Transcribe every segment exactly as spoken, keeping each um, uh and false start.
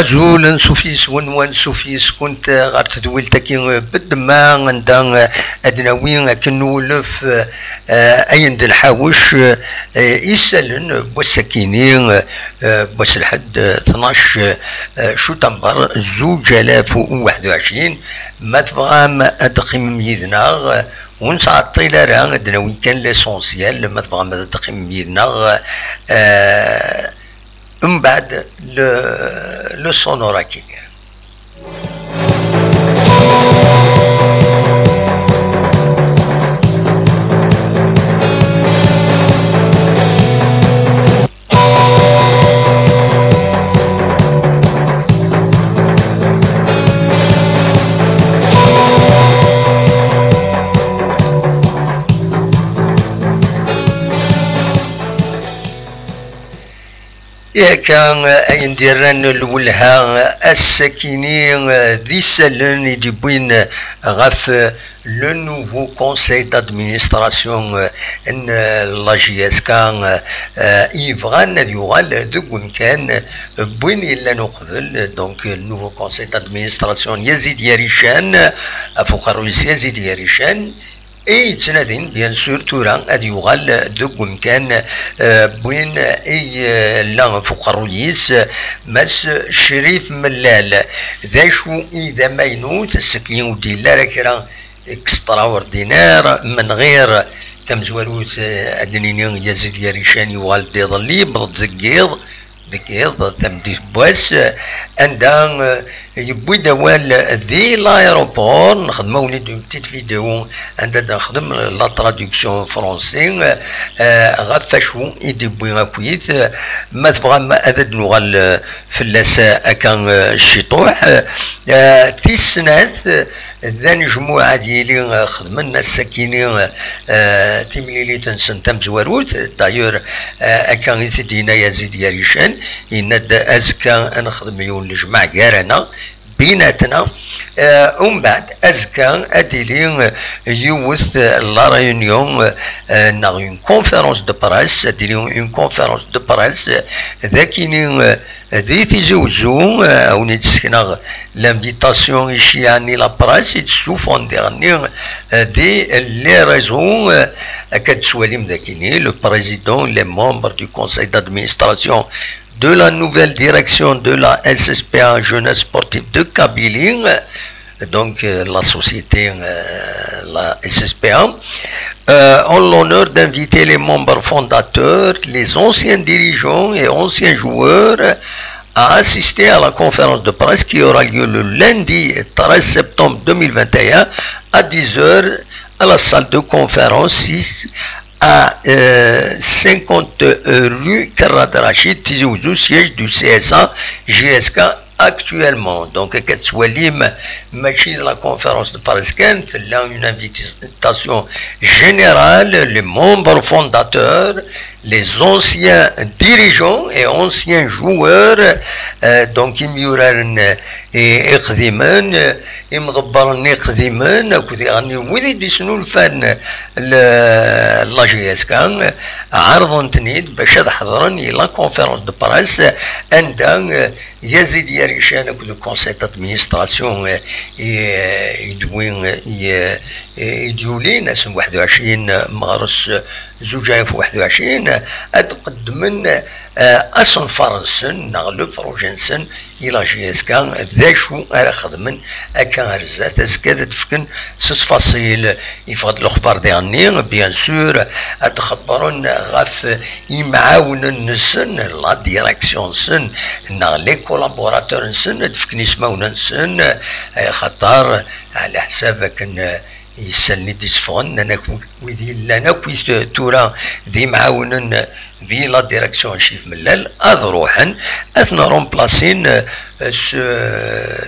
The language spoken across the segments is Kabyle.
Azul, ansuf yes-wen, ansuf yes-kunt ɣer tedwilt-agi n Bedma, anda ad nawi akken n ulef, eh, ayen d lḥawec, eh, isallen n wass-akini, eh, n wass lḥedd, eh, tnac, eh, cutamber, zuǧ alaf u waḥed u ɛecrin. Ma tebɣam ad teqqimem yid-neɣ, ur nettɛeṭṭil ara, ad nawi kan l'essentiel. Ma tebɣam ad teqqimem yid-neɣ, eh, mbeɛd le, le sonore-agi. Akka, ayen d-yerran lwelha ass-akini d isallen i d-yewwin ɣef le nouveau conseil d'administration n la J S K, yebɣan ad yuɣal deg umkan n win yellan uqbel, donc le nouveau conseil d'administration n Yazid Yarican, ɣef uqerruy-is Yazid Yarican, i yettnadin, bien sûr, tura ad yuɣal deg umkan, eh, n win i, eh, yella ɣef uqerruy-is, Mass Crif Mellal. D acu i d amaynut? Ass-agi ur d-yelli ara kra extraordinaire, menɣir tamezwarut, eh, ad d-nini Yazid Yarican yuɣal-d iḍelli, yewweḍ-d deg yiḍ, deg yiḍ, tameddit n wass, anda, eh, yewwi-d awal di l'aéroport. Nexdem-awen-id une petite vidéo anda d-nexdem la traduction en français, eh, ɣef wacu i d-yewwi akkit. Ma tebɣam ad d-nuɣal, eh, fell-as, eh, akka, eh, ciṭuḥ. Eh, tis snat, eh, d anejmuɛ ad yili, eh, xedmen ass-akini, eh, timlilit-nsen tamezwarut. D'ailleurs, eh, akka i t-id-yenna Yazid Yarican, yenna-d: "Azekka ad nexdem yiwen n lejmeɛ gar-aneɣ, binatneɣ." Eh, umbeɛd, azekka ad d-tili, eh, yiwet, eh, la réunion, eh, neɣ une conférence de presse, ad d-tili une conférence de presse, eh, d akini, eh, di Tizi Uzzu, eh, ad wen-id-sekneɣ l'invitation i cciɛa-nni, la presse, i d-ssuffɣen diɣenni, eh, di les réseaux, eh, akka d-tettwalim dagini, le président, les membres du conseil d'administration de la nouvelle direction de la S S P A, Jeunesse Sportive de Kabylie, donc, euh, la société, euh, la S S P A, euh, ont l'honneur d'inviter les membres fondateurs, les anciens dirigeants et anciens joueurs à assister à la conférence de presse qui aura lieu le lundi treize septembre deux mille vingt et un à dix heures à la salle de conférence six à, euh, cinquante rue Karad Rachid, Tizi Ouzou, siège du C S A J S K actuellement. Donc, akka tettwalim, mačči d la conférence de presse kan, tella une invitation générale, les membres fondateurs, les anciens dirigeants et anciens joueurs, euh, donc imyuraren, euh, iqdimen, euh, imḍebbren iqdimen, akked diɣen wid i d-isnulfan le, la J S K, ɛerḍen-ten-id bac ad ḥeḍren i la conférence de presse, anda, euh, Yazid Yarican akked le conseil d'administration, euh, i, i d-win, i, i d-yulin ass n waḥed u ɛecrin meɣres zuǧ alaf u waḥed u ɛecrin, ad d-qeddmen, euh, asenfar-nsen neɣ le projet-nsen i la J S K, d acu ara xedmen akka ar zdat. Azekka ad d-fken s ttfaṣil. Yeffeɣ-d lexbar diɣenni, bien sûr, ad d-xebbren ɣef yimɛawnen-nsen, la direction-nsen, neɣ les collaborateurs-nsen, ad d-fken ismawen-nsen, axaṭer ɛla ḥsab akken, eh, isallen i d-iseffɣen, nnan akk wid yellan akk i t-, tura d imɛawnen di la direction n Crif Mellal, ad ruḥen, ad ten-remplacin, eh, s,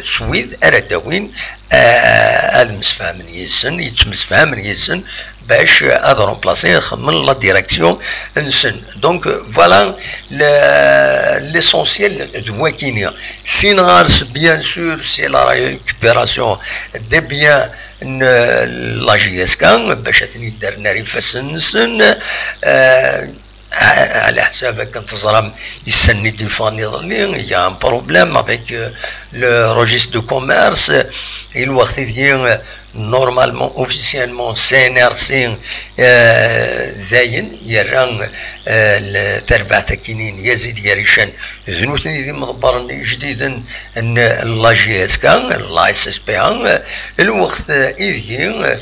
s wid ara d-awin, eh, ad msefhamen yid-sen, yettemsefhamen yid-sen, bac ad remplacin, xedmen la direction nsen. Donc, voilà le, l'essentiel de wakini. Sin ɣer-s, bien sûr, c'est la récupération des biens n la J S K, bac ad ten-id-rren ar ifassen-nsen, eh, ɛla ḥsab akken teẓram, issan-nni d-yeffɣen iḍelli, il y a un problème avec, euh, le registre de commerce, i lweqt ideg, euh, normalement, officiellement, C N R C, euh, dayen, yerra, euh, le-, tarbaɛt akkin n Yazid Garican, d nutni d imḍebbren ijdiden n la J S K, la S S P A, lweqt ideg,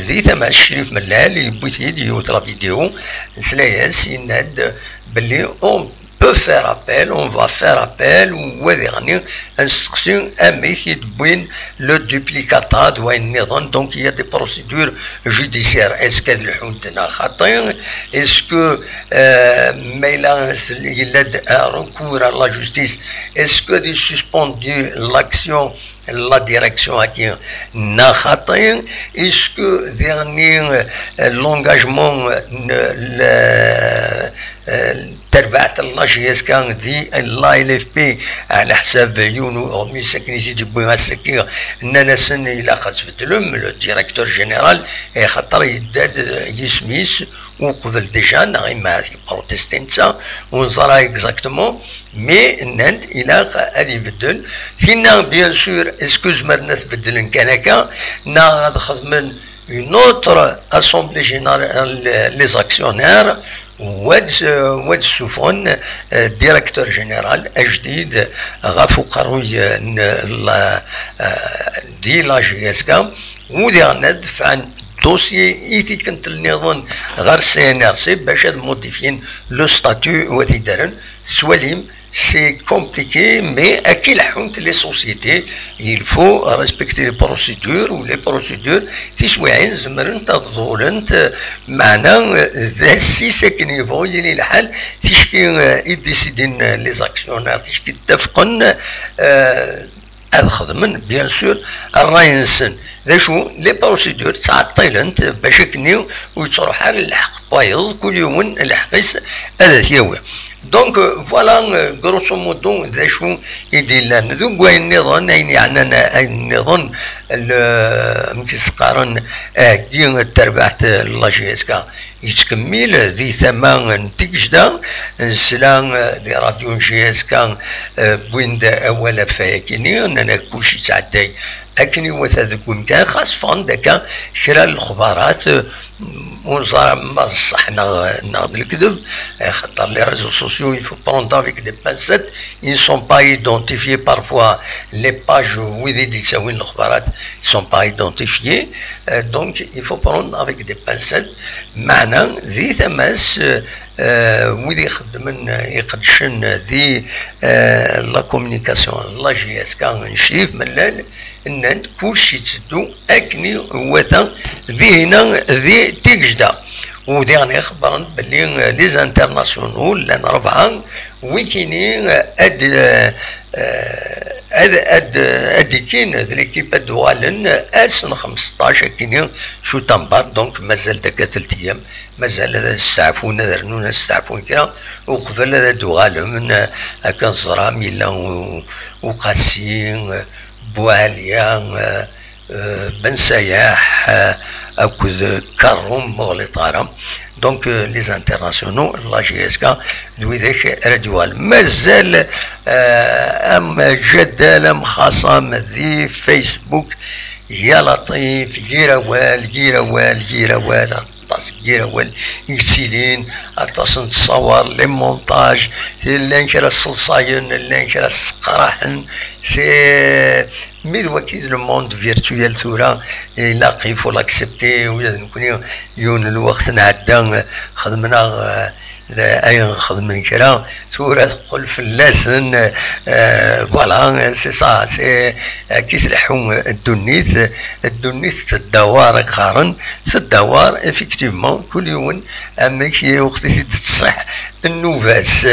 di tama Crif Mellal, yewwi-t-id, yiwet la vidéo, nesla-yas, yenna-d belli on peut faire appel, on va faire appel, u wa diɣen ad nesteqsi amek i d-wwin le duplicata d wayen nniḍen. Donc, il y a des procédures judiciaires. Est-ce que ad lḥunt neɣ xaṭi? Est-ce que, euh, ma yella yella-d un recours à la justice, est-ce que ad suspendu l'action, la direction-agi, neɣ xaṭi? Est-ce que diɣen, euh, l'engagement, euh, n-, le, euh, tarbaɛt n la J S K di la L F P, ɛla ḥsab yiwen uɣmis akken i t-id-yewwi ass-agi, nnan-asen ilaq ad tbeddlem, le directeur général, axaṭer yedda-d yisem-is uqbel déjà, neɣ ima yeprotesti netta, ur neẓra exactement, mais nnan-d ilaq ad ibeddel. Tinna, bien sûr, est-ce que zemren ad t-beddlen kan akka, neɣ ad xedmen une autre assemblée générale, les actionnaires, wa d-, wa d-ssufɣen, euh, directeur général ajdid ɣef uqerruy, euh, n la, euh, di la J S K, u diɣen ad defɛen dossier i tikkelt nniḍen ɣer C N R C bac ad modifyin le statut, wa t-id-rren. Tettwalim, c'est compliqué, mais akka i leḥḥunt les sociétés. Il faut respecter les procédures, ou les procédures, tiswiɛin zemrent ad ḍulent, meɛna, d assis akken yebɣu yili lḥal, ticki, euh, i d-isidin, euh, les actionnaires, ticki ttafqen, euh, ad xedmen, bien sûr, ṛṛay-nsen. D acu? Les procédures ttɛeṭṭilent bac akken ur yettruḥ ara lḥeqq n wayeḍ, kul yiwen lḥeqq-is ad t-yawi. Donc, euh, voilà, euh, grosso modo, d acu i d-illan. Deg wayen nniḍen, ayen yeɛnan ayen nniḍen, le-, amek i s-qqaren, aheggi n terbaɛt n la J S K, yettkemmil di tama n Tigejda. Nesla, euh, di radio n J S K, euh, wwin-d awal ɣef wayagi-nni, nnan-ak kullec yettɛedday akken iwata deg umkan, xas ffɣen-d akka kra n lexbarat, euh, ur neẓra ma d ṣṣeḥ neɣ, neɣ d lekdeb, axaṭer les réseaux sociaux, il faut prendre avec des pincettes, ils ne sont pas identifiés parfois, les pages, wid i d-yettawin lexbarat, ils sont pas identifiés, euh, donc il faut prendre avec des pincettes. Meɛna, di tama-s, euh, euh, wid ixeddmen, iqeddcen di, euh, la communication, la J S K, n Crif Mellal, nnan-d kullec yetteddu akken iwata dihina di Tigejda. U diɣen xebbren belli, euh, les internationaux llan rebɛa, wikini, euh, ad, euh, euh, ad, ad, ad d-ikkin d l'équipe ad d-uɣalen ass n xmesṭac akkin s utambar, donc mazal-d akka telt ayyam, mazal ad steɛfun, ad rnun, ad steɛfun kra, uqbel ad d-uɣalen, euh, akken teẓram, yella u-, Uqasi, euh, Buɛaliya, euh, euh, Ben Sayaḥ, euh, akked Karum, ur ɣliṭ ara. Donc, euh, les internationaux, la J S K, d widak ara d-yuɣal. Mazal, euh, am jaddal, am xaṣam di Facebook, ya Laṭif, yir awal, yir awal, yir awal, aṭas n yir awal i yettilin, aṭas n ttṣawar, les montages, llan kra sseḍsayen, llan kra sseqraḥen, c'est, mais d waki d le monde virtuel tura, ilaq, il faut l'accepter, ula d nekni, yiwen n lweqt nɛedda, xedmen-aɣ, euh, ayen xedmen kra, tura teqqel fell-asen, euh, voilà, c'est ça, c'est, euh, akka i tleḥḥu ddunit, ddunit teddawar, qqaren, teddawar, effectivement, kul yiwen amek i lweqt i t-id-teṣṣiḥ nnuba-s.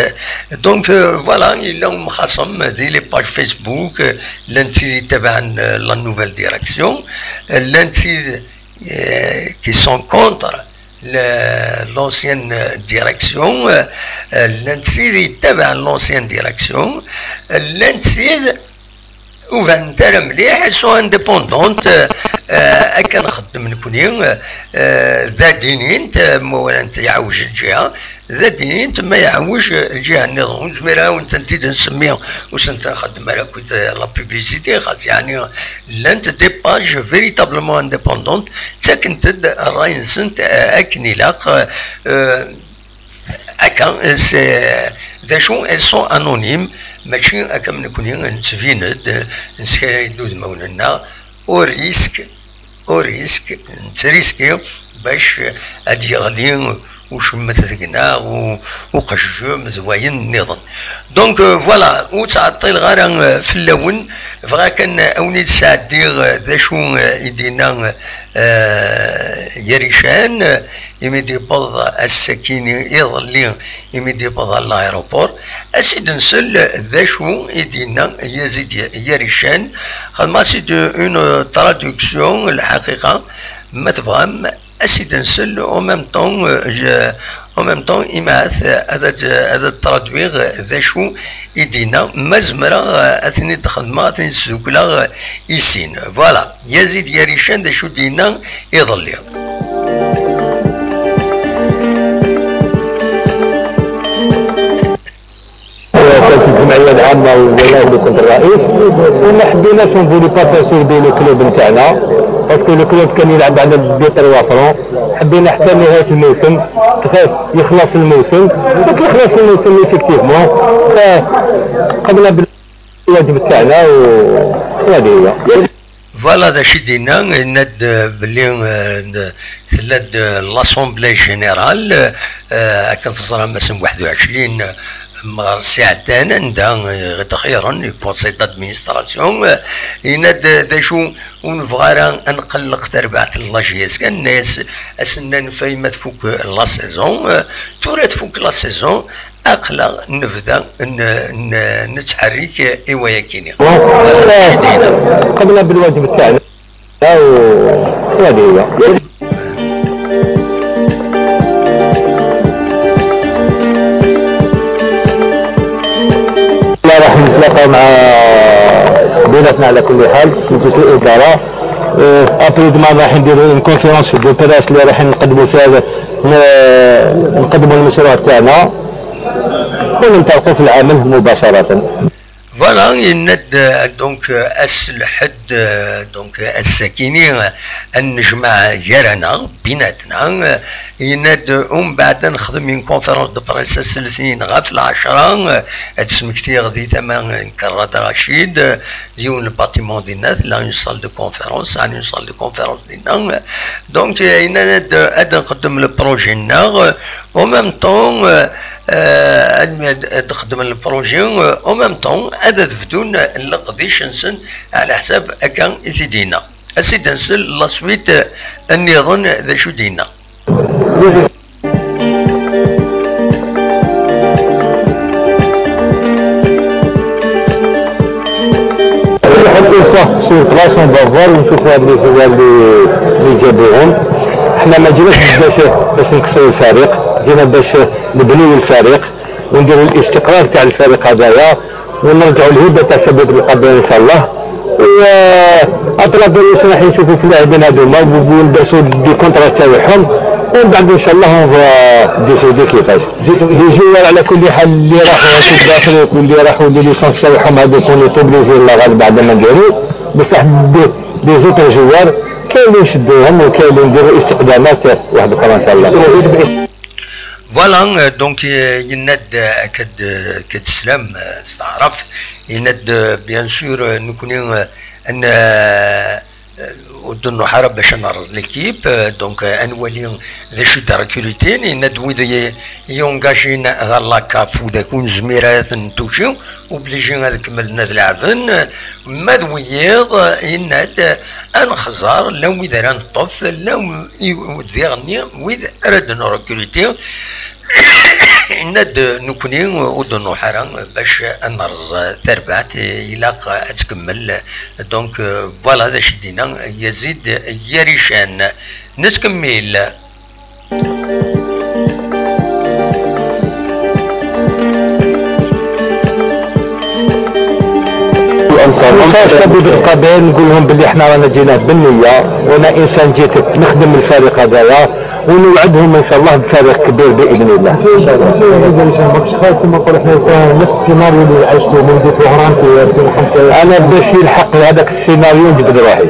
Donc, euh, voilà, yella umxaṣem di les pages Facebook, euh, llan tid yettabaɛen, euh, la nouvelle direction, euh, llan tid, euh, qui sont contre le-, l'ancienne direction, euh, euh, llan tid yettabaɛen l'ancienne direction, euh, llan tid ur banent ara mliḥ, elles sont indépendantes, euh, euh, akken nxeddem nekni, euh, euh, da d-inint, euh, ma urant iɛewj lǧiha, d adint, ma yeɛwej lǧiha nniḍen. Ur nezmir ara wen-tent-id-nsemmi, ur sent-nxeddem ara akkit la publicité, xas yeɛni llant des pages véritablement indépendantes, ttakkent-d ṛṛay-nsent, eh, akken ilaq, eh, akka, eh, c'est, d acu, elles sont anonymes, mačči akka am nekkni, nettbin-d, eh, nesskay-d udmawen-nneɣ, au risque, au risque, nettriski bac ad d-yeɣli ucemmet deg-neɣ, u-, uqejjem d wayen nniḍen. Donc, euh, voilà, ur ttɛeṭṭileɣ ara, euh, fell-awen, bɣiɣ kan, euh, ad wen-id-sɛeddiɣ, euh, d acu, euh, i d-yenna, euh, Yarican, euh, imi d-yewweḍ ass-agi-nni iḍelli, imi d-yewweḍ ɣer l'aéroport, ad s-id-nsel d acu i d-yenna Yazid Yarican. Xedmeɣ-as-id une traduction, lḥaqiqa, ma tebɣam, ad s-id-nsel en même temps, euh, je, en même temps, imahat, euh, ad, ad, ad traduiɣ, euh, d acu i d-yenna, ma zemreɣ, euh, ad ten-id-xedmeɣ, ad ten-id-sdukleɣ, euh, i sin. Voilà, Yazid Yarican, d acu d-yenna iḍelli. كانت الجمعية العامة ولا اللي كنت الرئيس، وما حبيناش نفولي بارتاجي بين الكلوب نتاعنا، باسكو لو كلوب كان يلعب على دي تروا فرون، حبينا حتى نهاية الموسم، كيفاش يخلص الموسم، دونك يخلص الموسم ايفيكتيفمون، فقمنا بالواجب تاعنا و-، وهذه هي. Voilà d acu i d-yenna, yenna-d, euh, belli, euh, n-, tella-d, euh, l'Assemblée Générale, euh, akken teẓram ass n waḥed u ɛecrin, euh, mɣer sɛeddan, anda, euh, i ɣ-d-xeyren, i conseil d'administration, euh, yenna-d, euh, d acu ur nebɣa ara ad nqelleq tarbaɛt n la J S K, yenna-yas, ass-nni n fayma tfuk, euh, la saison, euh, tura tfuk la saison, aql-aɣ nebda n-, n-, nettḥerrik i wayakini. قمنا بالواجب تاعنا و-، وهذه هي. لا، راح نتلاقى مع بيناتنا على كل حال، مجلس الإدارة. آه، ابري دومان راح نديروا اون كونفيرونس دو بريس اللي راح نقدموا فيها، ن-، نقدموا المشروع تاعنا. وننطلقوا في العمل مباشرة. Voilà, yenna-d, euh, donc, euh, ass lḥedd, euh, donc, euh, ass-akini, euh, ad nejmeɛ gar-aneɣ, binatna, euh, yenna-d, euh, umbeɛd ad nexdem une conférence de presse ass letnin ɣef lɛecṛa, euh, ad d-smektiɣ di tama n Kerrad Racid, euh, d yiwen n lbâtiment dinna, tella une salle de conférence, sɛan une salle de conférence dinna, euh, donc, euh, yenna-d, euh, ad nqeddem le projet-nneɣ, euh, en même temps, euh, euh, ad, ad xedmen le projet, euh, en même temps, ad, ad bdun leqdic-nsen ɛla ḥsab akka i t-id-yenna. Ad s-id-nsel la suite, euh, nniḍen d acu i d-yenna. نروحوا الإنصاف sur place، on va voir ونشوفوا هاد les joueurs اللي، اللي جابوهم. حنا ما جيناش باش، باش نكسروا الفريق، جينا باش نبنيو الفريق ونديروا الاستقرار تاع الفريق هذايا، ونرجعوا الهيبة تاع الشباب القبائل إن شاء الله. و أطراف الرئيس راح يشوفوا في اللاعبين هذوما، ويلبسوا des contrats تاعهم، ومن بعد إن شاء الله on va décider كيفاش. Des joueurs على كل حال اللي راحوا هاك الداخل، وكل اللي راحوا les licences تاعهم هذوك on est obligé الله غالب بعد ما نديروا، بصح des، des autres joueurs كاين اللي نشدوهم وكاين اللي نديروا استقدامات واحد أخرى إن شاء الله. Voilà, euh, donc, euh, yenna-d, euh, akka d, euh, akka d sslam, euh, s taɛrabt, yenna-d, euh, bien sûr, euh, nekkni, euh, n-, euh, ur d-nruḥ ara bac ad nerreẓ l'équipe, euh, donc, euh, ad nwali d acu i d-recrutin, yenna-d wid i, i yungajin ɣer la caf, widak ur nezmir ara ad ten-touchi, obligé ad kemmlen ad leɛben, ma d wiyiḍ, yenna-d, ad nexẓer, llan wid ara neṭṭef, llan wi-, diɣenni wid ara d-nrekruti. Yenna-d, nekkni ur d-nruḥ ara bac ad nerẓ tarbaɛt, ilaq ad tkemmel. Donc, euh, voilà d acu i d-yenna Yazid Yarican. Nettkemmil. الأنصار. الشباب القبائل نقول لهم باللي احنا رانا جينا بالنية، وانا انسان جيت نخدم الفريق هذايا، ونوعدهم إن شاء الله بفريق كبير بإذن الله. إن شاء الله. إن شاء الله. ماكش خايف كما نقول إحنا يصير نفس السيناريو اللي عشته منذ طهران في ألفين وخمسة؟ أنا باش يلحق لهذاك السيناريو نجبد روحي.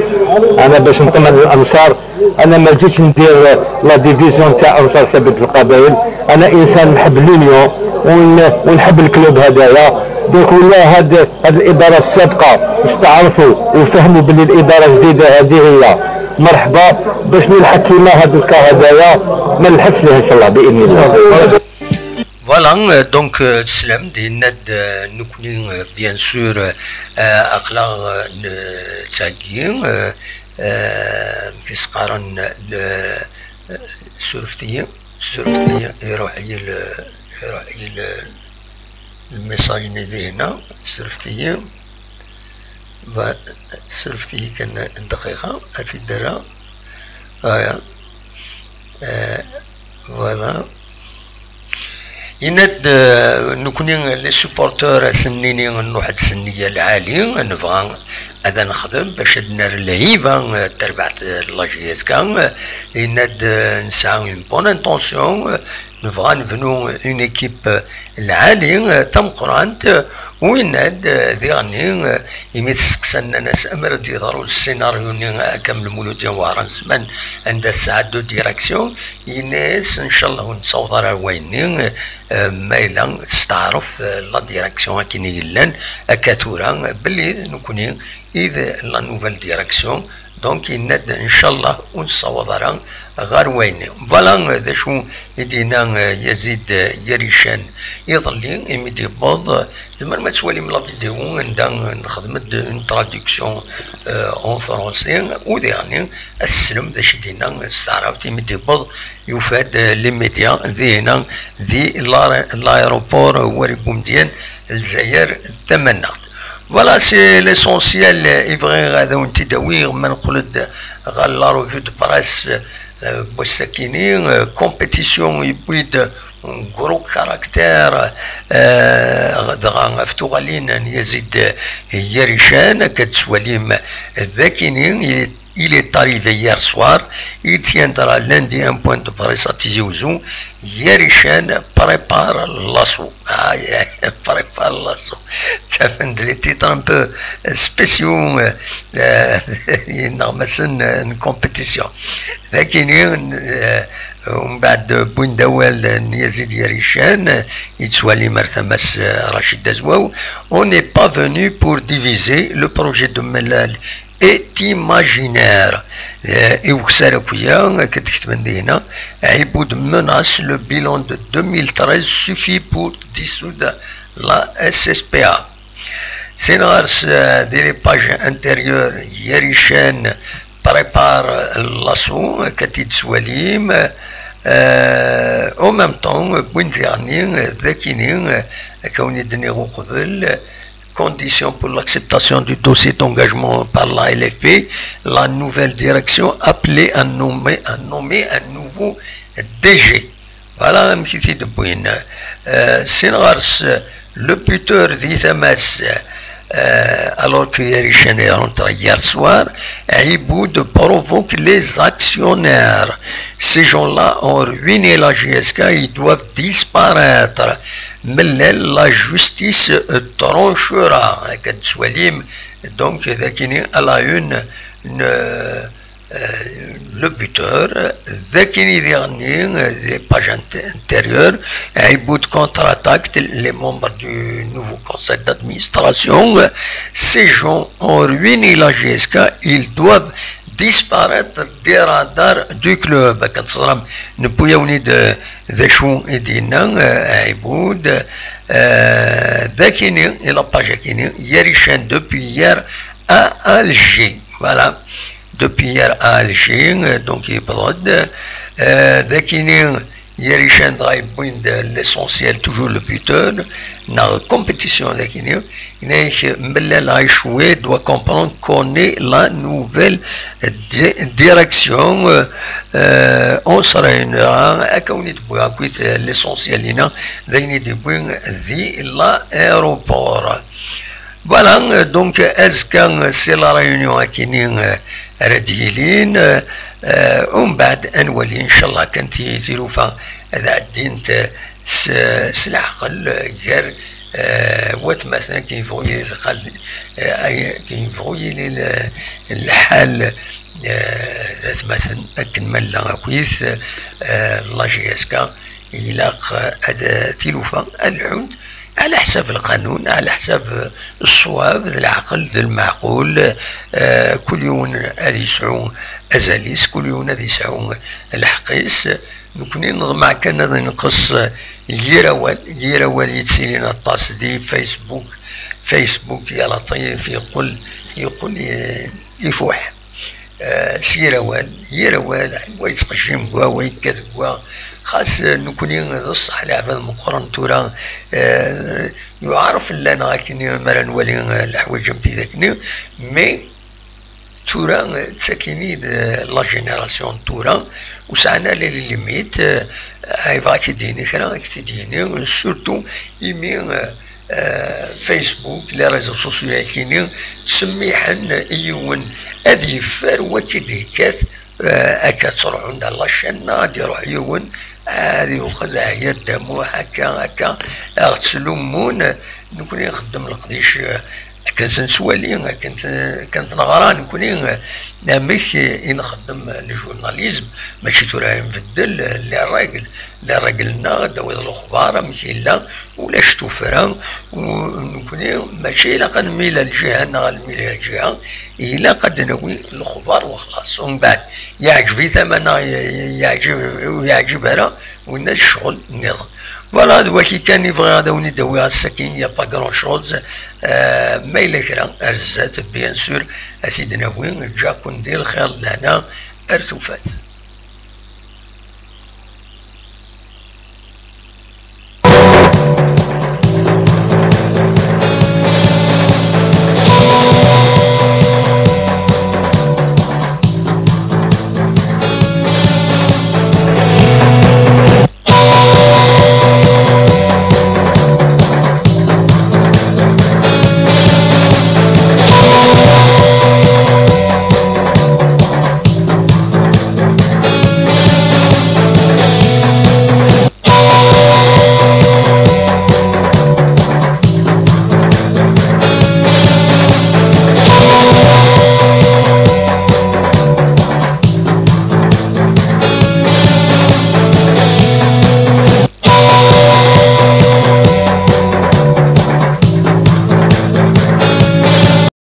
أنا باش نطمن الأنصار، أنا ما جيتش ندير لا ديفيزيون تاع أنصار شباب القبائل. أنا إنسان نحب لونيون ون-، ونحب الكلوب هذايا. دونك ولا هاد، هاد الإدارة السابقة استعرفوا وفهموا باللي الإدارة الجديدة هذه هي مرحبا، باش نلحق كيما هاد الكا هذايا، ما نلحقش ليه إن شاء الله بإذن الله. Voilà, euh, donc, euh, تسلم دينا د-، euh, نكوني، euh, bien sûr, euh, euh, أقلا, euh, ن-, تاكي, euh, euh, كيسقارن ل-، euh, سورفتي، سورفتي يروح يل-، يروح يل-، الميساج اللي هنا، سورفتي. با-، سرفتي كان دقيقة، أفي درا. آه. آه. Voilà. يناد، آه، نكوني les supporters سنيني نروح السنية العالي، نبغى هذا نخدم باش نار الهيبة، آه، تربعت la J S K. يناد، آه، نسعى une bonne intention، آه، نبغى نبنو une équipe، آه، العالي، آه، تمقرانت، آه، ويناد، آه، ديغني، آه، إمي تسقسان الناس أمر دي ضرو السيناريو ني، آه، كامل مولودين وهران زمان عند الساعة دو ديراكسيون. يناس إن شاء الله ونصوض راه ويني، آه، ما إلا تستعرف، آه، la direction أكيني يلان، أكاثورا، آه، بلي نكوني إذ la nouvelle direction. Donc يناد إن شاء الله ونصوض راه غار ويني. Voilà، آه، ذا شو يدينا، آه، يزيد، آه، يريشان يضلي إمي دي بوض. زمان ما تسوالي من la vidéo، عندها نخدم د-، une traduction, آه، en français، وديعني السلم ذا شدينا استعرابتي إمي دي بوض يفاد، آه، les médias ذي هنا ذي la-، l'aéroport وري بومديان الجزائر تمنى. Voilà, c'est l'essentiel. إبغي غادا ونتي داوي ما نقول د-، غا la revue de presse, آه، بوساكيني، آه، compétition يبويد gros caractère, آه، دغا فتوغالين يزيد يريشان كتسواليم ذاكيني. Il est arrivé hier soir. Il tiendra lundi un point de presse à Tizi Ouzou. Yarichène prépare l'assaut. Ah, prépare l'assaut. Ça fait des titres un peu spéciaux, euh, euh, une compétition. لكن، euh, ومن بعد بوين داوال يزيد يريشان يتسوالي مرتمس رشيد دزواو. On n'est pas venu pour diviser. Le projet de Melal est imaginaire. آه، يوكسر أكويا كتكتب هنا. عبود menace: le bilan de deux mille treize suffit pour dissoudre la S S P A. Sinars, euh, dès les pages intérieures, Yerichen prépare l'assaut, كتيد سواليم. Euh, en même temps, بوين ديغني ذاكيني كوني دنيغو قبل. Condition pour l'acceptation du dossier d'engagement par la L F P, la nouvelle direction appelée à nommer, à nommer un nouveau D G. Voilà, monsieur Tidbouin. Euh, Sinars, le buteur d'Ithamas, euh, alors que Yerichen est rentré hier soir, Iboud provoque les actionnaires. Ces gens-là ont ruiné la J S K, ils doivent disparaître. Mais la, la justice, euh, tranchera. Donc, ذاكيني à la une, une, euh, le buteur, ذاكيني ديغني, euh, des pages inté-, intérieures, Iboud contre-attaque, les membres du nouveau conseil d'administration, euh, ces gens ont ruiné la J S K, ils doivent disparaître des radars du club. كتصرم نبويا ونيد ذا شو يدينا, euh, Iboud, euh, ذاكيني, et la page كيني, Yerichen depuis hier à Alger. Voilà. Depuis hier à Alger, euh, donc il brode. Euh, ذاكيني Yerichen, l'essentiel, toujours le buteur. Dans la compétition, ذاكيني. Melal a échoué, doit comprendre qu'on est la nouvelle di-, direction, euh, euh, on se réunira, à Kaouni de Bouakuit, euh, l'essentiel, il y a, l'aéroport. Voilà, euh, donc, est-ce que, euh, c'est la réunion à Kini, euh, Redilin, euh, Umbeɛd ad nwali ncallah kan tilufa ad ɛeddint s leɛqel gar watmaten akken yebɣu yili lḥal, akken yebɣu yili lḥal d atmaten akken ma nella akkit. La J S K ilaq ad tilufa ad lḥunt ɛla ḥsab lqanun, ɛla ḥsab ṣṣwab d leɛqel d lmeɛqul. Kul yiwen ad yesɛu azal-is, kul yiwen ad yesɛu lḥeqq-is. Nekni neḍmeɛ kan ad nenqes yir awal, yir awal yettilin aṭas di Facebook. Facebook yal aṭif yeqqel, yeqqel ifuḥ s yir awal, yir awal, wa yettqejjim deg wa, wa yekkat deg wa. Xas nekni d ṣṣeḥ leɛbad meqqren tura, yuɛer fell-aneɣ akken mi ara nwali leḥwayeǧ am tidak-nni, mais tura ttakini-d la génération n tura, ur sɛan ara les limites. Yebɣa ad k-id-yini kra, ad k-t-id-yini, surtout imi Facebook, les réseaux sociaux-agi-nni ttsemmiḥen i yiwen ad yeffer wakk i d-yekkat. Akka ttruḥun d la chaîne, ad iruḥ yiwen ad yuxez Ɛyad Damuḥ, akka, akka, ad ɣ-ttlummun. Nekni nxeddem leqdic akken t-nettwali, akken t-neɣra nekni, amek i nxeddem le journalisme, mačči tura nbeddel les règles. Les règles-nneɣ ad d-tawiḍ lexbar amek yella, ulac tuffra. Nekni mačči ilaq ad nmil ar lǧiha neɣ ad nmil ar lǧiha, ilaq ad d-nawi lexbar wexlaṣ. Umbeɛd yeɛǧeb-it ama neɣ yeɛǧeb, ur yeɛǧib ara, winna d ccɣel nniḍen. Voilà, d waki kan i bɣiɣ ad awen-id-awiɣ ass-agi, y a pas grand chose. Ma yella kra ar zdat, bien sûr, ad t-id-nawi. Ǧǧaken di lxir d lehna, ar tufat.